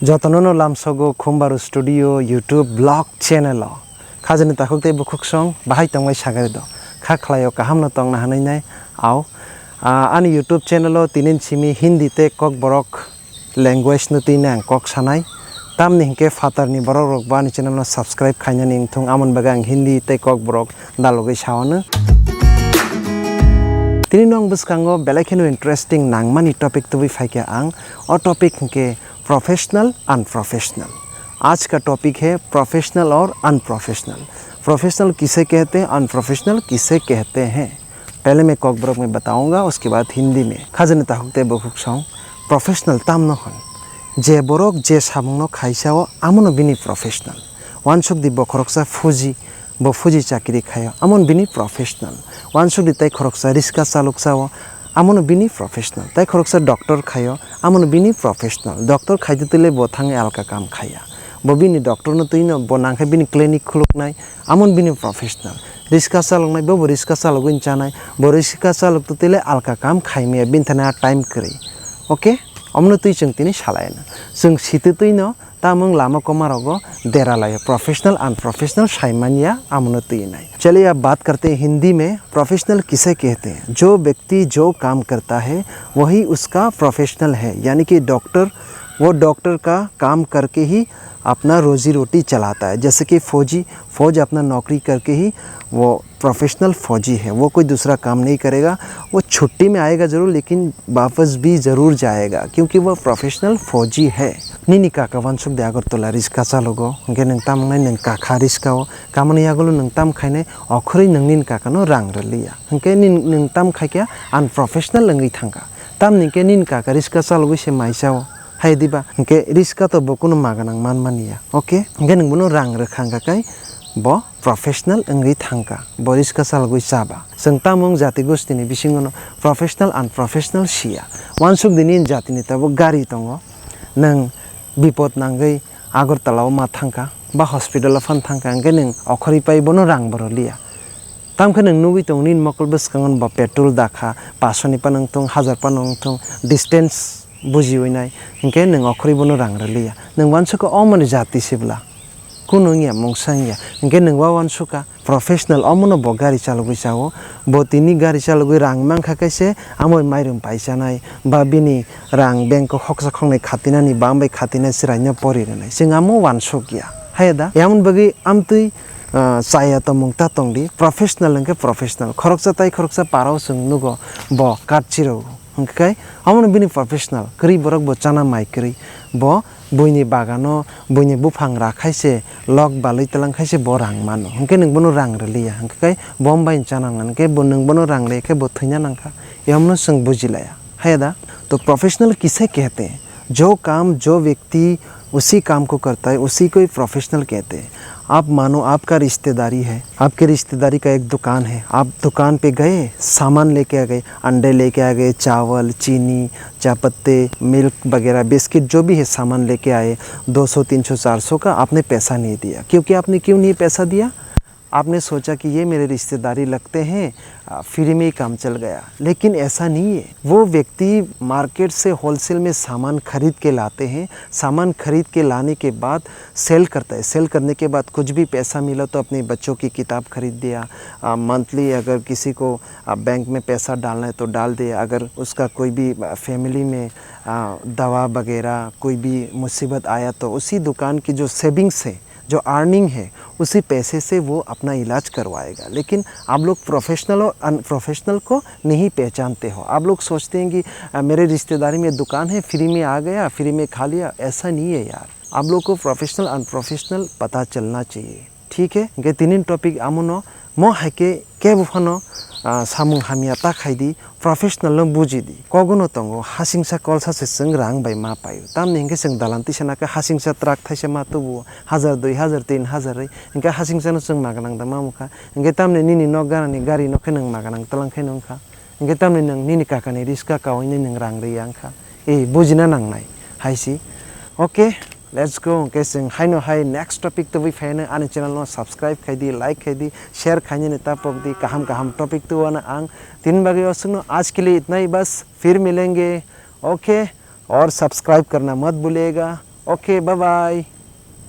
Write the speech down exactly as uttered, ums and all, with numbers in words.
Jotono no lamsogo Khumbaru Studio YouTube vlog channel o. Khajani takhuk tei bukhuk song bahai tongbai sagari do. Kha khlaio kaham no tongna hanai nai au. Ah, ani YouTube channel o tinin simi Hindi tei Kokborok language no twi ang kok sanai. Tamni hinkhe phatarni borok rok bo ani channel no subscribe khainani wngthung, amoni bagwi ang Hindi tei Kokborok dalogwi saono. Tini nwng bwskango belai kheno interesting nangmani topic tubui phaikha ang. O topic hinkhe professional, unprofessional. आज का टॉपिक है प्रोफेशनल और unprofessional. Professional किसे कहते हैं, अनप्रोफेशनल किसे कहते हैं, पहले मैं कोकबोरोक में बताऊंगा, उसके बाद हिंदी में। Khajani takhuk tei bukhuk song, professional tamno hwn? Je borok je samungno khaisao, amono bini professional. Wansuk di bo khoroksa fuji, bo fuji chakri khaio, amon bini professional. Wansuk di tai khoroksa riska chaluk sao, amono bini professional. Tai khoroksa doctor khaio, amono bini professional. Doctor khaite tile bo thangwi alka kam khaiya. Bo bini doctor no twino, bo nangkhe bini clinic khuluknai, amon bini professional. Riska chaluknai, bo bo riska chalugwi chanai, bo riska chaluk to tile alka kam khaimaya, bini thani a time kwrwi. Okay? Omono twi chwng tini salaino. Chwng sitwi twino, tamung lama koma rogo dera laio, professional, unprofessional saimanya amono twi nai. चलिए, अब बात करते हैं हिंदी में, प्रोफेशनल किसे कहते हैं? जो व्यक्ति जो काम करता है, वही उसका प्रोफेशनल है। यानी कि डॉक्टर, वो डॉक्टर का काम करके ही अपना रोजी रोटी चलाता है। जैसे कि फौजी, फौज अपना नौकरी करके ही वो प्रोफेशनल फौजी है, वो कोई दूसरा काम नहीं करेगा। वो छुट्टी में आएगा जरूर, लेकिन वापस भी जरूर जाएगा, क्योंकि वो प्रोफेशनल फौजी है। Nini kaka wansuk de Agartala riska chalogo, hwnkhe nwng tamo wngnai nwng kakha riska o, kamani yagulo nwng tam khainai, okhorwi nwng nini kaka no rang rwliya. Hwnkhe nin-, nwng tam khaikhe unprofessional wngwi thangkha. Tamni hwnkhe nini kaka riska chalogwi se maisa o, hai diba? Hwnkhe riska to bo kunu maganang manmani ya. Okay? Hwnkhe nwng bono rang rwkha hwnkha khe bo professional wngwi thangkha, bo riska chalogwi chaba. Chwng tamung jati gostini bisingono professional, unprofessional siya. Wansuk di nini jatini tabuk gari tongo, nwng bipot nangwi Agartala o ma thangkha, ba hospital o phan thangkha, hwnkhe nwng okhorwi pai bono rang bo rwliya. Tamkhe nwng nugwi tongo nini mokol bwskango bo petrol dakha, paanso ni phano wngthung, hazar phano wngthung, distance bujiwi nai, hwnkhe nwng okhorwi bono rang rwliya. Nwng wansukha omo ni jati se bwla. Kunu wngya, mungsa wngya. Hwnkhe nwng wa wansukha professional, omono bo gari chalogwi chao. Bo tini gari chalogwi rang mankha kaise, amo mairum paisanai, ba bini rang bank o khoksa khoknai khatinani, ba ambai khatinai chwraino pori rwnai. Chwng amo wansukya. Haya da? Yamon bagwi amtwi, ah, chaya tongmung ta tongdi. Professional hwnkhe professional. Khoroksa tai khoroksa parao chwng nugo bo card chirok. Hwnkhe kai, omono bini professional, kwrwi borok bo chana mai kwrwi, bo buini bagano, buini buphang rakhai se, lok balwi twlang khai se bo rang mano, hwnkhe nwng bono rang rwliya, hwnkhe kai bo bai chana nang, hwnkhe bo nwng bono rang rwya khe bo thwina nangkha, yamono chwng bujilaya, haya da? To professional kise kehte hain? जो काम जो व्यक्ति उसी काम को करता है, उसी को ही प्रोफेशनल कहते हैं। आप मानो आपका रिश्तेदारी है, आपके रिश्तेदारी का एक दुकान है, आप दुकान पे गए, सामान लेके आ गए, अंडे लेके आ गए, चावल, चीनी, चाय पत्ते, मिल्क वगैरह, बिस्किट, जो भी है सामान लेके आए, दो सौ, तीन सौ, चार सौ का, आपने पैसा नहीं दिया। क्योंकि आपने क्यों नहीं पैसा दिया? आपने सोचा कि ये मेरे रिश्तेदारी लगते हैं, आ, फ्री में ही काम चल गया, लेकिन ऐसा नहीं है। वो व्यक्ति मार्केट से होलसेल में सामान खरीद के लाते हैं, सामान खरीद के लाने के बाद सेल करता है, सेल करने के बाद कुछ भी पैसा मिला तो अपने बच्चों की किताब खरीद दिया, आ, मंथली अगर किसी को, आ, बैंक में पैसा डालना है तो डाल दिया, अगर उसका कोई भी, आ, फैमिली में, आ, दवा वगैरह कोई भी मुसीबत आया तो उसी दुकान की जो सेविंग्स है, जो अर्निंग है, उसी पैसे से वो अपना इलाज करवाएगा। लेकिन आप लोग प्रोफेशनल और अनप्रोफेशनल को नहीं पहचानते हो। आप लोग सोचते हैं कि, "अ, मेरे रिश्तेदारी में दुकान है, फ्री में आ गया, फ्री में खा लिया।" ऐसा नहीं है यार। आप लोग को प्रोफेशनल, अनप्रोफेशनल पता चलना चाहिए। ठीक है? Hingke tinin topic amono, mo hai khe kebo phano, ah, samung hamya ta khai di, professional no buji di. Kogono tongo, hasingsa kolsa se chwng rang bai ma paio. Tamni hingke chwng dalan tisa naka hasingsa truck thaisa ma tubuo, hajar, dui hajar, tin hajar rwi. Hingke hasingsa no chwng maganang da ma mukha. Hingke tamni nini nok ganani gari no khe nwng maganang tlang khe nwng kha. Hingke tamni nwng nini kakani riska kaui ni nwng rang rwi yang kha. E, bujina nangnai, hai si. Okay, let's go. Hingke chwng haino hai next topic tubui phaino ani channel no subscribe khai di, like khai di, share khainani ta pok di, kaham kaham topic tuwano ang tin bagwi oswkno. आज के लिए इतना ही बस, फिर मिलेंगे। Okay, और subscribe करना मत भूलिएगा। Okay, bye bye.